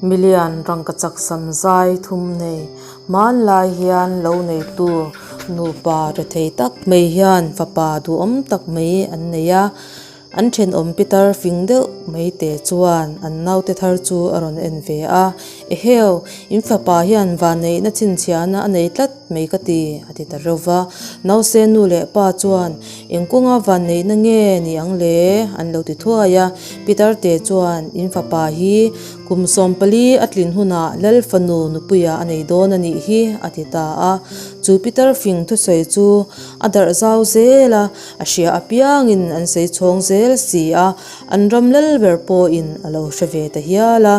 Milian rangkachak sam zai thum nei hmanlai hian lo neitu nupa rethei tak mai hian fapa duhawm tak mai an nei a an thenawm pitar fing deuh mai te chuan an naute thar chu a rawn en ve a eheu in fapa hian vanneihna chhinchhiahna a nei tlat mai ka ti a ti ta reuh va nause nu leh pa chuan eng kawnga vanneihna nge ni ang le an lo ti thuai a pitar te chuan in fapa hi Kum 14 a tlin hunah Lal fanu nupuia a nei dawn a nih hi, a ti ta a. Chu Peter fing thusawi chu a darh zau zel a, a hria apiangin an sawi chhawng zel si a, an ram lal ber pawhin a lo hre ve ta hial a.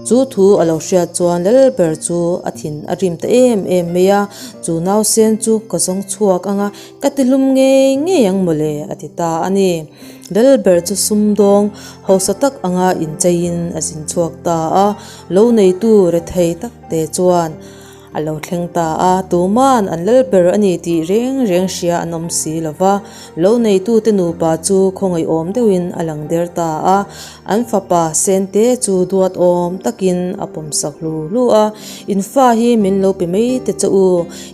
Chu thu a lo hriat chuan lal ber chu a thin a rim ta em em mai a, Chu nausen chu ka zawng chhuak ang a, ka ti hlum ngei ngei ang mawle, a ti ta a ni. Lal ber chu sumdawng hausa tak anga incheiin a zin chhuak ta a, lo neitu rethei tak te chuan a lo thleng ta a, tuman an lal ber a ni tih reng reng hria an awm si lo va, lo neitute nupa chu khawngaihawm deuhin a lang der ta a, an fapa Sente chu duat awm takin a pawmsak hlu hlu a, In fa hi min lo pe mai te che u,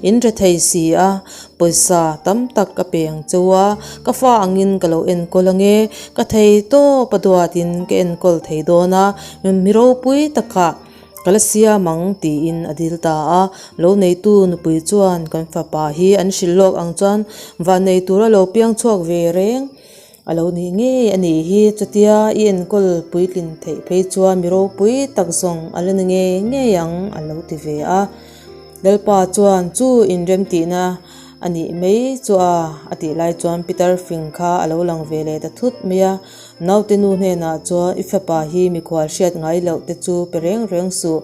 in rethei si a, Pawisa tam tak ka pe ang cheu a, ka fa angin ka lo enkawl ange, ka thei tawp a duatin ka enkawl thei dawn a, mi ropui takah ka la siam ang tiin a dil ta a. Lo neitu nupui chuan kan fapa hi an hrilh lawk ang chuan vannei tura lo piang chhuak ve reng a lo nih ngei a nih hi, chutia i enkawl puitlin theih phei chuan mi ropui tak zawng a la ni ngei ngei ang a lo ti ve a. Lalpa chuan chu inremtihna a nih mai chu a a tih lai chuan Peter fing kha a lo lang ve leh ta thut mai a. Naute nu hnenah chuan i fapa hi mikhual hriat ngai loh te chu pe reng reng suh,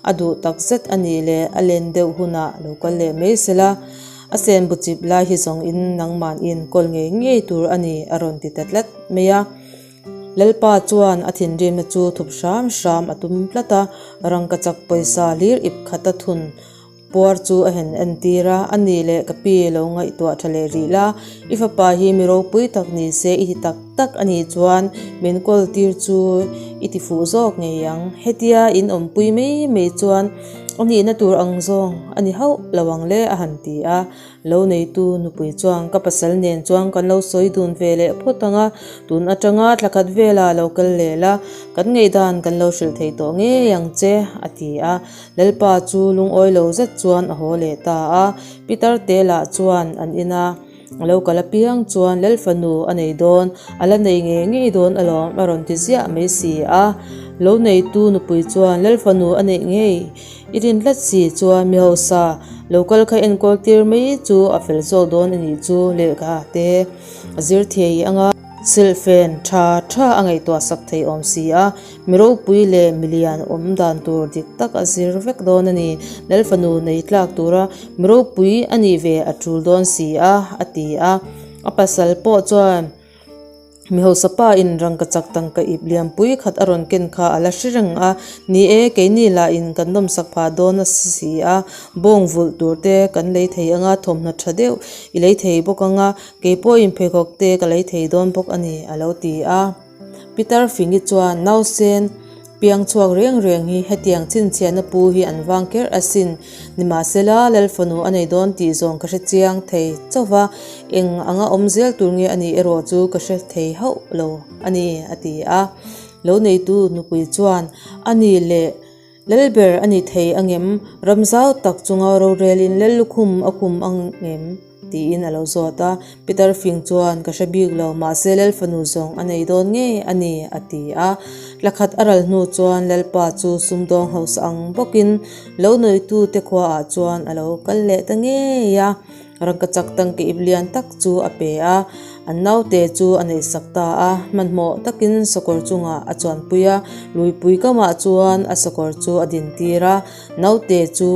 a duh tak zet a nih leh a len deuh hunah lo kal leh mai sela. A sen bu chip lai hi zawng in nangman in kawl ngei ngei tur a ni a rawn ti ta tlat mai a. Lalpa chuan a thinrimna chu thup hram hram a tum tlat a, rangkachak pawisa hlir ip khat a thun puar chu a hen entir a, a ni leh ka pi lo ngaihtuah tha leh rih la, i fapa hi mi ropui tak ni se i ti tak tak a nih chuan min kawl tir chu i ti fuh zawk ngei ang, hetia in awmpui mai mai chuan A nihna tur ang zawng a ni hauh lo ang le a han ti a. Lo neitu nupui chuan ka pasal nen chuan kan lo sawi dun ve leh phawt ang a, tun atanga thla khat vela lo kal leh la, kan ngaihdan kan lo hrilh thei tawh ngei ang che a ti a. Lalpa chu lungawi lo zet chuan a haw leh ta a. Pitar te lah chuan an ina a lo kal apiang chuan Lal fanu a nei dawn, a la nei ngei ngei dawn alawm a rawn ti ziah mai si a. Lo neitu nupui chuan Lal fanu a neih ngei i rin tlat si chuan mi hausa lo kal kha enkawl tir mai chu a fel zawk dawn a nih chu lehkha te a zir thei anga silhfen tha tha a ngaihtuah sak thei awm si a. Mi ropui leh milian awm dan tur dik tak a zir vek dawn a ni. Lal fanu nei tlak tura mi ropui a nih ve a tul dawn si a, a ti a. A pasal pawh chuan mi hausa pa in rangkachak tangka ip lianpui khat a rawn ken kha a la hre reng a. Ni e, keini lah in kan nawmsak phah dawn a si a, bawng vulh tur te kan lei thei anga thawmhnaw tha deuh i lei thei bawk anga, keipawhin pheikhawk te ka lei thei dawn bawk a ni, a lo ti a. Peter Fingi chuan nausen piang chhuak reng reng hi hetiang chhinchhiahna pu hi an vang ker asin. Nimahsela, Lal fanu a nei dawn tih zawng ka hre chiang thei chauh va, eng anga awm zel tur nge a nih erawh chu ka hre thei hauh lo a ni, a ti a. Lo neitu nupui chuan, A nih leh Lal ber a ni thei angem? Ram zau tak chunga rorelin Lal lukhum a khum angem? tiin a lo zawt a. Peter fing chuan, Ka hre bik lo, mahse Lal fanu zawng a nei dawn ngei a ni, a ti a. Tlakhat a ral hnu chuan Lalpa chu sumdawng hausa ang bawkin lo nawitute khuaah chuan a lo kal leh ta ngei a. Rangkachak tangke ip lian tak chu a pe a, an naute chu a neihsak ta a. Hmanhmawh takin sakawr chungah a chuanpui a, luipui kamah chuan a sakawr chu a dintir a, naute chu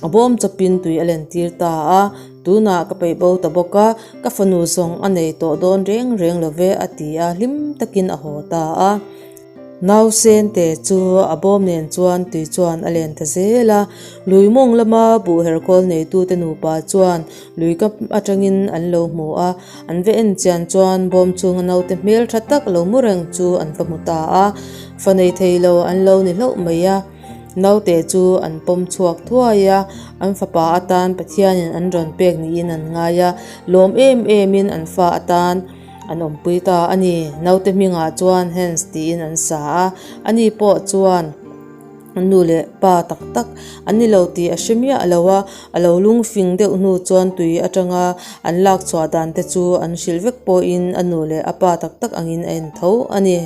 a bawm chawpin tui a lentir ta a. Tunah ka peih bo ta bawk a, ka fanu zawng a nei tawh dawn reng reng lo ve a ti a, hlim takin a haw ta a. Nausen te chu a bawm nen chuan tui chuan a len ta zel a, lui mawng lama buh herkawl neitute nupa chuan lui kap atangin an lo hmu a, an va en chian chuan bawm chhunga naute hmel tha tak lo mu reng chu an va hmu ta a, fa nei thei lo an lo ni hlauh mai a. Naute chu an pawm chhuak thuai a, an fapa atan Pathianin an rawn pek niin an ngai a, lawm em emin an fa atan an awmpui ta a ni. Naute hmingah chuan Hans tiin an sa a, ani pawh chuan nu leh pa tak tak an ni lo tih a hre miah lo a, a lo lungfing deuh hnu chuan tui atanga an lak chhuah dan te chu an hrilh vek pawhin a nu leh a pa tak tak angin a en tho a ni.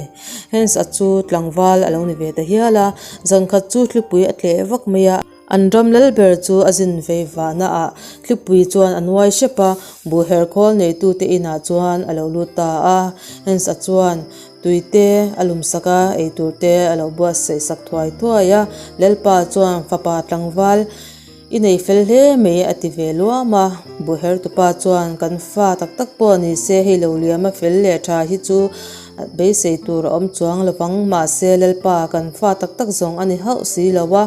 Hans a chu tlangval a lo ni ve ta hial a, zan khat chu thlipui a tleh vak mai a, an ram lal ber chu a zin vei vahna ah thlipui chuan a nuai hrep a, buh her khawl neitute inah chuan a lo lut ta a, Hans a chuan tui te a lum sak a, eitur te a lo buatsaih sak thuai thuai a, Lalpa chuan fapa tlangval I nei fel hle mai a ti ve luam a, Buhertupa chuan kan fa tak tak pawh ni se hei lo liam a fel leh tha hi chu beisei tur a awm chuang lovang mahse Lalpa kan fa tak tak zawng a ni hauh si lo a,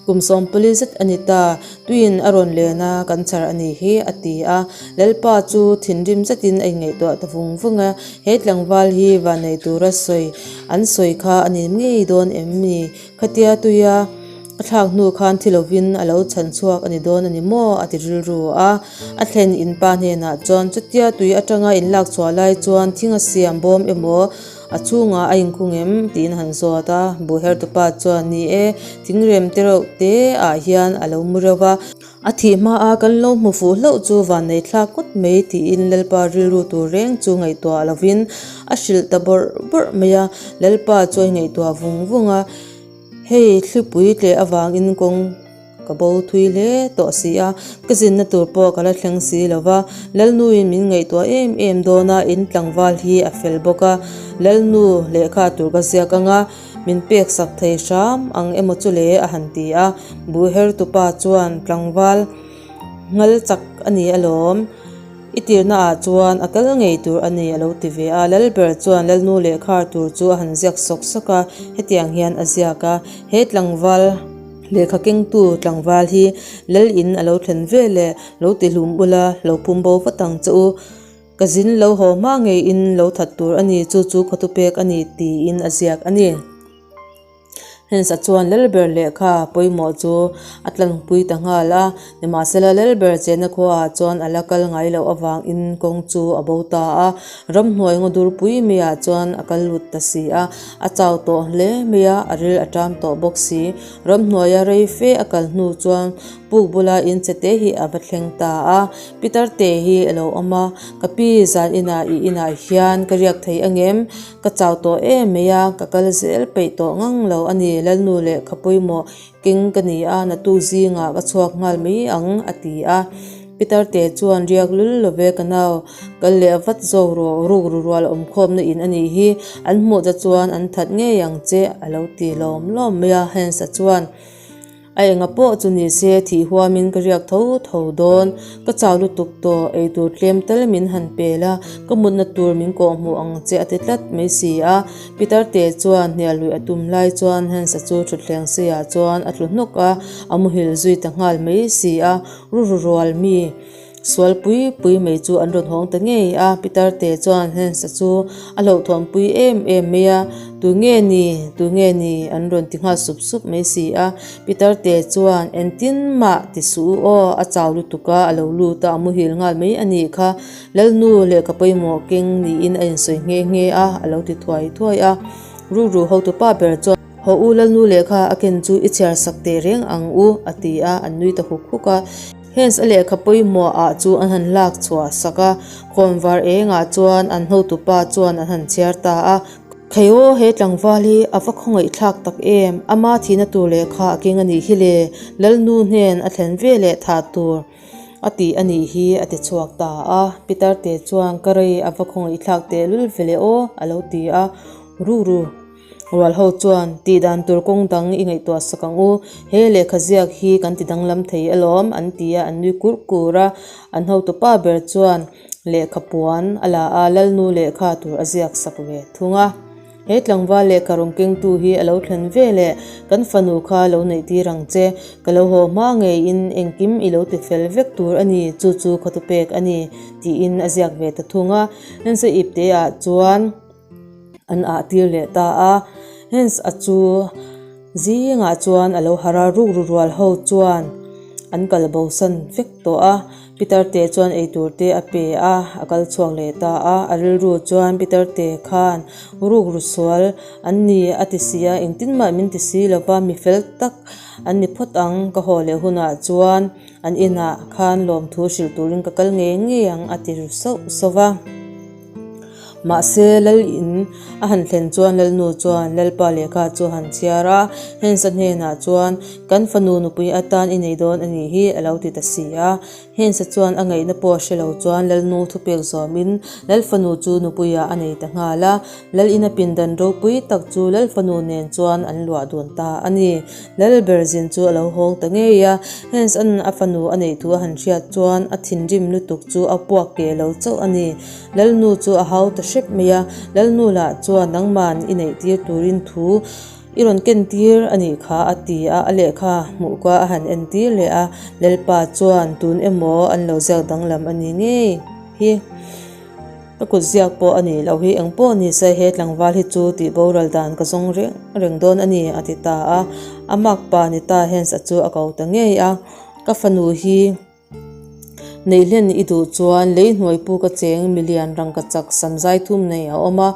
kum sawmpali zet a ni ta, tuiin a rawn len a kan chhar a nih hi a ti a, Lalpa chu thinrim zetin a inngaihtuah ta vung vung a, he tlangval hi vannei tura sawi an sawi kha a ni ngei dawn em ni? Khatia tuia a thlak hnu khan thi lovin a lo chhan chhuak a ni dawn a ni maw? a ti rilru a. A thlen in pa hnenah chuan chutia tui atanga in lak chhuah lai chuan thing a siam bawm emaw a chhungah a inkhung em? tiin a han zawt a. Buhhertupa chuan ni e, thingrem te reuh te ah hian a lo mu reuh va. A thih hmaa kan lo hmu fuh hlauh chu vannei thlak ngawt mai tiin Lalpa rilru tur reng chu ngaihtuah lovin a hrilh ta bawrh bawrh mai a. Lalpa chu a ngaihtuah vung vung a, Hei thlipui tleh avangin kawng ka bo thui hle tawh si a, ka zinna tur pawh ka la thleng si lo va, Lalnuin min ngaihtuah em em dawn a, in tlangval hi a fel bawk a, Lalnu lehkha tur ka ziak ang a, Min pek sak thei hram ang emaw chu le a han ti a, Buhertupa chuan tlangval nghal chak a ni alawm, i tirna ah chuan a kal ngei tur a ni a lo ti ve a. Lalber chuan Lalnu lehkhar tur chu a han ziak sawk sawk a, hetiang hian a ziak a, He tlangval lehkha kengtu tlangval hi Lal in a lo thlen veleh lo ti hlum ula, lo phum bo vat ang che u. Ka zin lo haw hma ngeiin lo that tur a ni, chu chu khawtu pek a ni tiin a ziak a ni. Hens-a chuan Lalber lehkha pawimawh chu a tlangpui ta nghal a, nimahsela Lalber chenna khuaah chuan a la kal ngai loh avangin kawng chu a bo ta a, ramhnuai ngaw durpui maiah chuan a kal lut ta si a, a chau tawh hle mai a, a ril a ṭam tawh bawk si. Ramhnuaia rei fe a kal hnu chuan puk bula in che te hi a va thleng ta a, Pitar te hi a lo awm a, Ka pi zan inah i inah hian ka riak thei angem? Ka chau tawh em mai a, ka kal zel peih tawh ngang lo a ni, Lalnu lehkha pawimawh keng ka ni a, naktuk zingah ka chhuak nghal mai ang a ti a. Pitar te chuan riak lul lo ve ka nau, kal leh vat zawk rawh, rukru rual awmkhawmna in a nih hi, an hmuh te chuan an that ngei ang che a lo ti lawm lawm mai a, Hans-a chuan. A enga pawh chu ni se thih huamin ka riak tho tho dawn. Ka chau lutuk tawh, eitur tlem tal min han pel a, ka mutna tur min kawhhmuh ang che a ti tlat mai si a. Peter te chuan hnial luih a tum lai chuan Hans-a chu thutthleng seiah chuan a tlu hnawk a, a muhil zui ta nghal mai si a. Ruru rual mi. Sual pui pui mai chu an rawn hawng ta ngei a, Pitar te chuan Hans-a chu a hlauhthawn pui em em mai a, Tu nge ni, tu nge ni an rawn ti nghal sup sup mai si a, Pitar te chuan engtin mah ti suh u aw, a chau lutuk a, a lo lut a, a muhil nghal mai a nih kha, Lalnu lehkha pawimawh keng niin a insawi nghe nghe a, a lo ti thuai thuai a, Rukru hotupa ber chuan. Haw u Lalnu lehkha a ken chu i chhiar sak teh reng ang u, a ti a, an nui ta huk huk a. Hens a lehkha pawimawh ah chu an han lak chhuah sak a, khawnvar engah chuan an hotupa chuan an han chhiar ta a. Khaiaw he tlangval hi a va khawngaih thlak tak em, ama thihna tur lehkha a keng a nih hi le, Lalnu hnen a thlen ve leh thah tur a tih a nih hi a ti chhuak ta a. Pitar te chuan ka rei a va khawngaih thlak tehlul ve le aw a lo ti a, Ruru. Rual ho chuan tih dan tur kawng dang i ngaihtuah sak ang u, he lehkha ziak hi kan ti danglam thei alawm an ti a, an nui kur kur a. An hotupa ber chuan lehkha puan a la a, Lalnu lehkha tur a ziak sak ve thung a. He tlangval lehkha rawn kengtu hi a lo thlen ve leh, kan fanu kha lo neih tir ang che, ka lo haw hma ngeiin engkim i lo ti fel vek tur a ni, chu chu khawtu pek a ni, tiin a ziak ve ta thung a. Hence ipte ah chuan. An ah tir leh ta a, Hens a chu Zingah chuan a lo harh a, rukru rual ho chuan an kal bosan vek tawh a. Pitar te chuan eitur te a pe a, a kal chhuak leh ta a. A rilru chuan Pitar te khan rukru sual an ni a ti si a, engtin mah min ti si lo va, mi fel tak an ni phawt ang, ka haw leh hunah chuan an inah khan lawmthu hrilh turin ka kal ngei ngei ang a ti ru sauh sauh va. Mahse, Lal in a han thlen chuan Lalnu chuan Lalpa lehkha chu a han chhiar a, Hensa hnenah chuan, Kan fanu nupui atan i nei dawn a nih hi, a lo ti ta si a. Hensa chuan a ngaihna pawh hre lo chuan Lalnu thupek zawmin Lal fanu chu nupuiah a nei ta nghal a. Lal ina pindan ropui tak chu Lal fanu nen chuan an luah dun ta a ni. Lal ber zin chu a lo hawng ta ngei a, Hensa'n a fanu a neih thu a han hriat chuan a thinrim lutuk chu a puak keh lo chauh a ni. Lalnu chu a hau ta hrep mai a, Lalnu lah chuan nangman i neih tir turin thu i rawn ken tir a nih kha a ti a, a lehkha hmuh kha a han en tir leh a, Lalpa chuan tun emaw an lo ziak danglam a ni ngei hi. Ka kut ziak pawh a nih loh hi eng pawh ni se he tlangval hi chu tih boral dan ka zawng reng reng dawn a ni a ti ta a, a makpa ni ta Hans-a chu a ko ta ngei a, ka fanu hi. Neihlen i duh chuan lei hnuai pu ka cheng milian rangkachak samzai thum nei a awm a,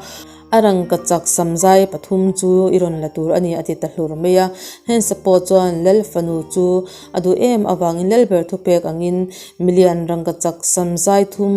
a rangkachak samzai pathum chu i rawn la tur a ni a ti ta hlur mai a. Hensa pawh chuan Lal fanu chu a duh em avangin Lalber thupek angin milian rangkachak samzai thum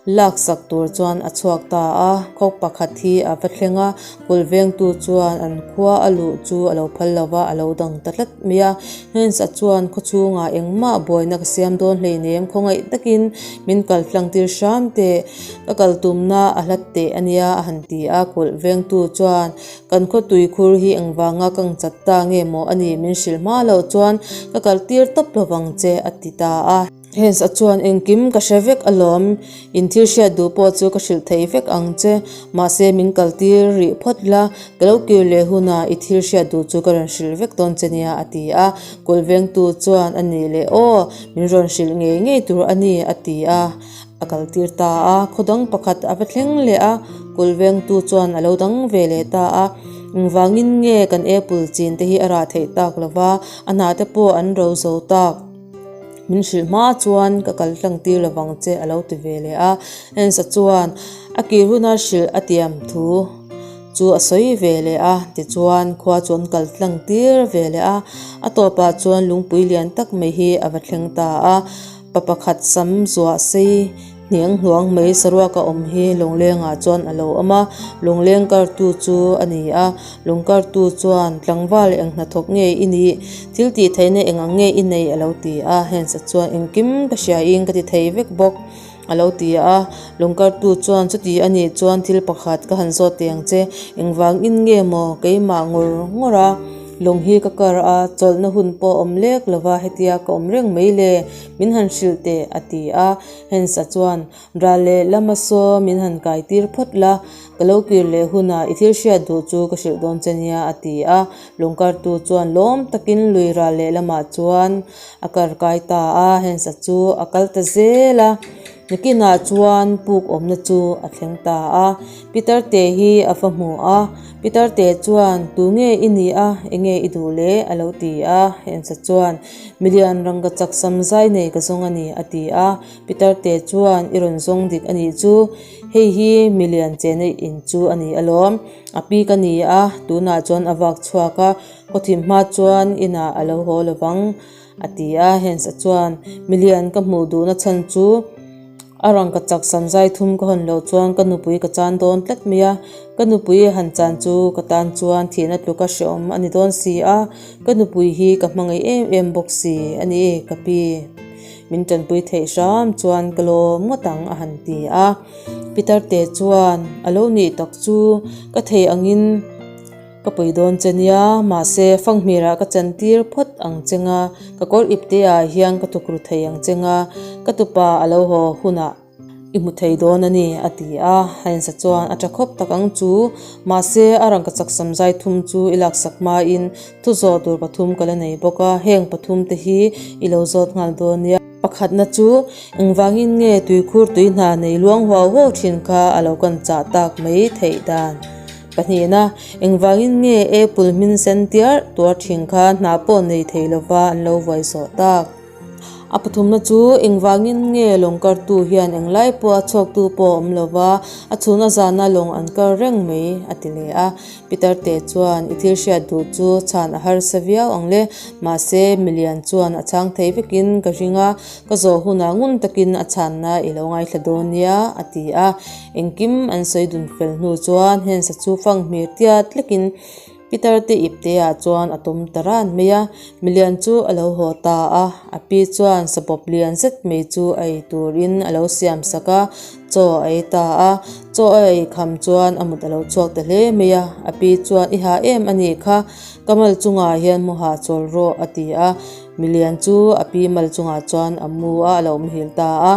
Laksak tur chuan a chhuak ta a, khaw pakhat hi a va thleng a, kulh vengtu chuan an khua a luh chu a lo phal lo va, a lo dang ta tlat mai a. Hans-a chuan khaw chhungah engmah buaina ka siam dawn hleinem, khawngaih takin min kal tlang tir hram teh, ka kal tumna a hlat teh a nia a han ti a, kulh vengtu chuan kan khaw tuikhur hi engvanga ka ngchat ta nge maw a ni min hrilh hma loh chuan ka kal tir tawp lovang che a ti ta a. Hens a chuan engkim ka hre vek alawm, in thil hriat duh pawh chu ka hrilh thei vek ang che, mahse min kal tir rih phawt la, ka lo kir leh hunah i thil hriat duh chu ka rawn hrilh vek dawn che nia a ti a, kulh vengtu chuan a nih leh aw, min rawn hrilh ngei ngei tur a ni a ti a, a kal tir ta a, khaw dang pakhat a va thleng leh a, kulh vengtu chuan a lo dang ve leh ta a, engvangin nge kan apple chin te hi a rah theih tak lova, a hna te pawh an ro zo tak. Min hrilh hma chuan ka kal tlang tir lovang che a lo ti ve leh a. Hans-a chuan a kir huna hrilh a tiam thu chu a sawi ve leh a. Tichuan khua chu an kal tlang tir ve leh a. A tawpah chuan lungpui lian tak mai hi a va thleng ta a. Pa pakhat sam zuah sei Hniang hnuang mai saruak a awm hi lawnglengah chuan a lo awm a, lawngleng kartu chu a ni a, lawng kartu chuan tlangval eng hnathawk nge i nih, thil tih theihna eng ang nge i nei a lo ti a, Hans-a chuan engkim ka hria in ka ti thei vek bawk a lo ti a, lawng kartu chuan chuti a nih chuan thil pakhat ka han zawt teh ang che, engvangin nge maw keimah ngawr ngawr a, lawng hi ka kar a, chawlhna hun pawh awm lek lova hetia ka awm reng mai le, min han hrilh teh a ti a. Hans-a chuan, Ral leh lama saw min han kai tir phawt la, ka lo kir leh hunah i thil hriat duh chu ka hrilh dawn che nia, a ti a. Lungkartu chuan lawm takin lui ral leh lamah chuan a kar kai ta a, Hans-a chu a kal ta zel a. Nakinah chuan puk awmna chu a thleng ta a. Peter te hi a va hmu a, Peter te chuan, Tu nge i nih a, enge i duh le? a lo ti a. Hans-a chuan, Milian rangka chak sam zai nei ka zawng a ni, a ti a. Peter te chuan, I rawn zawng dik a nih chu, hei hi milian chena in chu a ni alawm. A pi ka ni a, tunah chuan a vak chhuak a, khawthim hma chuan inah a lo haw lovang, a ti a. Hans-a chuan, Milian ka hmuh duhna chhan chu, A rangka chak sam zai thum ka hawn loh chuan ka nupui ka chan dawn tlat mai a, ka nupui han chan chu ka tan chuan thihna tluka hreawm a ni dawn si a, ka nupui hi ka hmangaih em em bawk si a ni ka pi. Min tanpui theih hram chuan ka lawm ngawt ang a han ti a. Peter te chuan a lo nih tak chu ka thei angin Ka pui dawn che nia, mahse fanghmirah ka chantir phawt ang che nga, ka kawr ipte ah hian ka tukru thei ang che nga, ka tupa a lo haw hunah i hmu thei dawn a ni, a ti a. Heinz-a chuan a tha khawp tak ang chu, mahse a rangkachak samzai thum chu i laksak hmain thu zawh tur pathum ka la nei bawk a, heng pathum te hi i lo zawt nghal dawn nia. Pakhatna chu, engvangin nge tuikhur tui hna nei luang huau huau thin kha a lo kan chah tak mai theih dan? Pahnihna, Engvangin nge apple hmin sen tiar tuar thin kha hna pawh nei thei lova an lo vuai zawh tak? A pathumna chu, engvangin nge lawng kartu hian englai pawh a chhuaktu pawh a awm lova, a chhun a zana lawng an kar reng mai? a ti leh a. Peter te chuan, I thil hriat duh chu chhan a harsa viau ang le, mahse milian chuan a chhang thei vekin ka ring a, ka zawh hunah ngun takin a chhanna i lo ngaithla dawn nia, a ti a. Engkim an sawi dun fel hnu chuan Hans-a chu fanghmir tiat lekin Peter te ipte ah chuan a tawm ta ran mai a, milian chu a lo haw ta a, a pi chuan sabawp lian zet mai chu a ei turin a lo siam sak a, chaw a ei ta a, chaw a ei kham chuan a mut a lo chhuak ta hle mai a, a pi chuan i ha em a nih kha, ka mal chungah hian mu hah chawl rawh a ti a, milian chu a pi mal chungah chuan a mu a, a lo muhil ta a.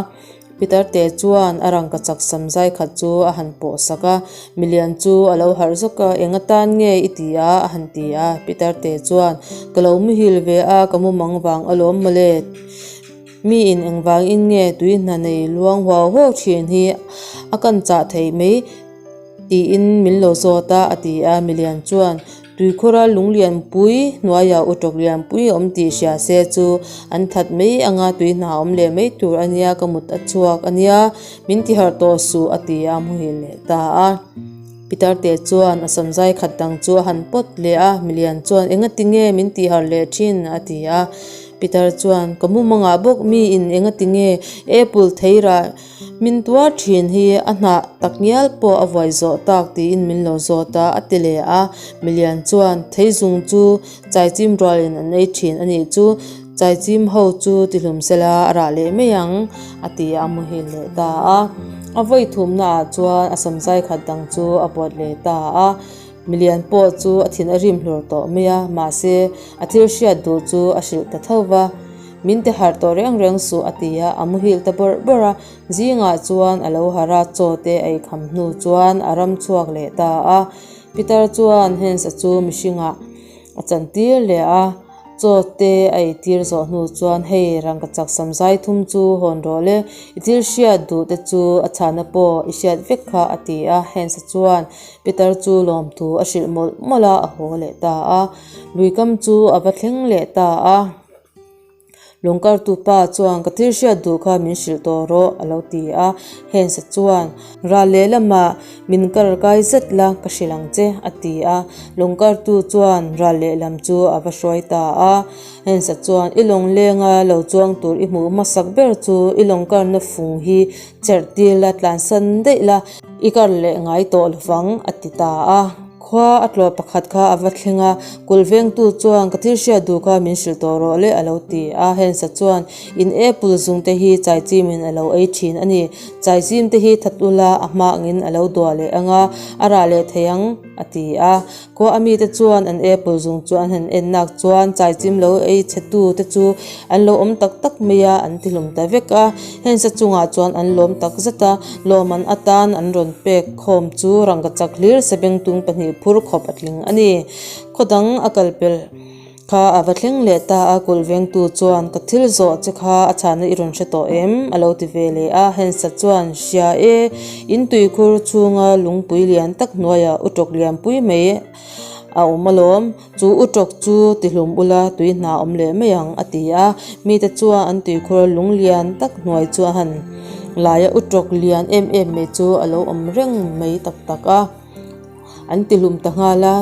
Pitarte chuan a rangka chak sam zai khat chu a han pawh sak a, milian chu a lo harh zawk a, Eng atan nge i ti a? a han ti a. Pitarte chuan, Ka lo muhil ve a, ka mumang vang alawm mawle. Miin engvangin nge tui hna nei luang huau huau thin hi a kan chah theih mai? Tiin min lo zawt a, a ti a. Milian chuan, Tuikhura lung lianpui hnuaiah utawk lianpui a awm tih hria se chu an that mai anga tui hna awm leh mai tur a nia, ka mut a chhuak a nia, min ti harh tawh suh, a ti a, muhil leh ta a. Pitarte chuan a samzai khat dang chu a han pawt leh a, Milian chuan, Engati nge min tih harh leh thin? a ti a. Pitar chuan, Ka mumangah bawk miin engati nge apple theirah Min tuar thin hi a hnah tak ngial pawh a vuai zawh tak tiin min lo zawt a, a ti leh a. Milian chuan theizung chu chaichim rualin an ei thin a nih chu, chaichim ho chu ti hlum sela a rah leh mai ang, a ti a, a muhil leh ta a. A vawi thumna ah chuan a samzai khat dang chu a pawt leh ta a. Milian pawh chu a thin a rim hlur tawh mai a, mahse a thil hriat duh chu a hrilh ta tho va. Min ti harh tawh reng reng suh a ti a, a muhil ta bawrh bawrh a. Zingah chuan a lo harh a, chaw te a eikham hnu chuan a ram chhuak leh ta a. Peter chuan Hans-a chu mihringah a chantir leh a, chaw te a eitir zawh hnu chuan hei rangkachak samzai thum chu hawn rawh le, i thil hriat duh te chu a chhana pawh i hriat vek kha a ti a. Hans-a chuan Peter chu lawmthu a hrilh mawlh mawlh a, a haw leh ta a. Luikam chu a va thleng leh ta a. Lawngkartu pa chuan ka thil hriat duh kha min hrilh tawh rawh a lo ti a. Hensa chuan ral lehlamah min kar kai zet la ka hrilh ang che a ti a. Lawngkartu chuan ral lehlam chu a va hruai ta a. Hensa chuan i lawng lenga lo chuang tur i hmuh hmasak ber chu i lawngkarna fung hi cherh tir la tlansan daih la i kar leh ngai tawh lovang a ti ta a. Khua a tlawh pakhat kha a va thleng a, kulh vengtu chuan ka thil hriat duh kha min hrilh tawh rawh le a lo ti a. Hensa chuan in apple zung te hi chaichim in a lo ei thin a ni. Chaichim te hi that ula a hma angin a lo duah leh ang a, a rah leh thei ang a ti a. Khua a mite chuan an apple zung chu an han en nak chuan chaichim lo ei chhe tu te chu an lo awm tak tak mai a, an ti hlum ta vek a. Hensa chungah chuan an lawm tak zet a, lawmman atan an rawn pek khawm chu rangkachak hlir sabengtung pahnih phur khawp a tling a ni. Khaw dang a kal pelh kha a va thleng leh ta a, kulh vengtu chuan ka thil zawh che kha a chhahna i rawn hre tawh em? a lo ti ve leh a. Hensa chuan hria e, in tuikhur chhunga lungpui lian tak hnuaiah utawk lianpui mai a awm alawm. Chu utawk chu tihlum ula tui hna awm leh mai ang a ti a. Mite chuan an tuikhur lung lian tak hnuai chu a han lai a, utawk lian em em mai chu a lo awm reng mai tak tak a. An tihlum ta nghal a,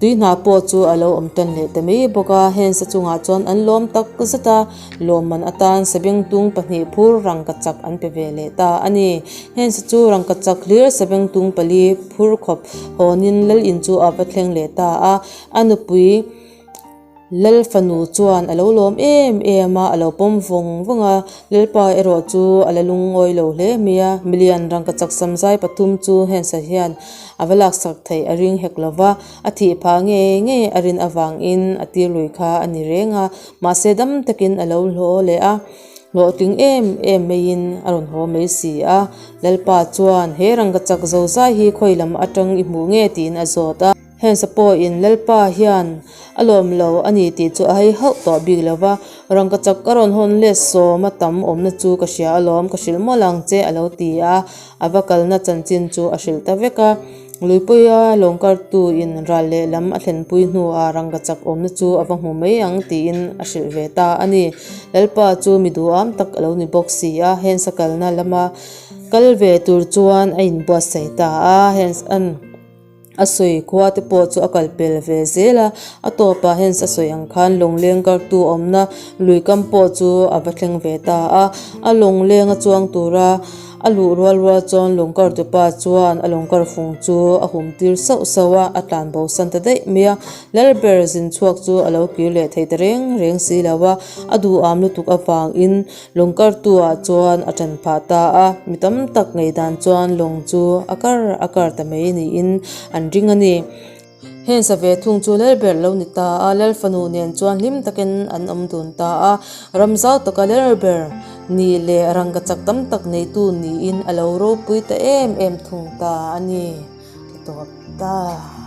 tui hna pawh chu a lo awm tan leh ta mai bawk a. Heng sa chungah chuan an lawm tak zet a, lawmman atan sabengtung pahnih phur rangkachak an pe ve leh ta a ni. Heng sa chu rangkachak hlir sabengtung pali phur khawp hawnin lal in chu a va thleng leh ta a, a nupui lal fanu chuan a lo lawm em em a, a lo pawm vawng vawng a, lalpa erawh chu a la lungawi lo hle mai a, milian rangkachak samzai pathum chu Hensa hian a va laksak theih a ring hek lo va, a thih phah ngei ngei a rin avangin a tir lui kha a ni reng a, mahse dam takin a lo hlaw leh a. Hlawhtling em em maiin a rawn haw mai si a, Lalpa chuan, He rangkachak zo zai hi khawi lam atang i hmuh nge? tiin a zawt a. Hensa pawhin Lalpa hian a lawm lo a ni tih chu a hei hauh tawh bik lo va, Rangkachak ka rawn hawn let sawma tam awmna chu ka hria alawm, ka hrilh mawlh ang che a lo ti a, a va kalna chanchin chu a hrilh ta vek a. Luipuia lawng kartu in ral lehlam a thlenpui hnuah rangkachak awmna chu a va hmu mai ang tiin a hrilh ve ta a ni. Lalpa chu mi duham tak a lo ni bawk si a, Hans-a kalna lama kal ve tur chuan a inbuatsaih ta a, Hans-a'n a sawi khua te pawh chu a kal pel ve zel a, a tawpah Hans-a sawi ang khan lawngleng kartu awmna lui kam pawh chu a va thleng ve ta a, a lawngleng a chuang tura A luh rual rual chuan lawngkar tupa chuan a lawngkar fung chu a hum tir sauh sauh a, a tlan bo san ta daih mai a. Lalber zin chhuak chu a lo kir leh thei ta reng reng si lo a, a duham lutuk avangin lawngkar tu ah chuan a tan phah ta a. Mi tam tak ngaihdan chuan lawng chu a kar a kar ta mai niin an ring a ni. Heng sa ve thung chu Lalber lo ni ta a, Lalfanu nen chuan hlim takin an awm dun ta a. Ram zau taka Lalber ni leh rangkachak tam tak neitu niin a lo ropui ta em em thung ta a ni. Ka tawp ta.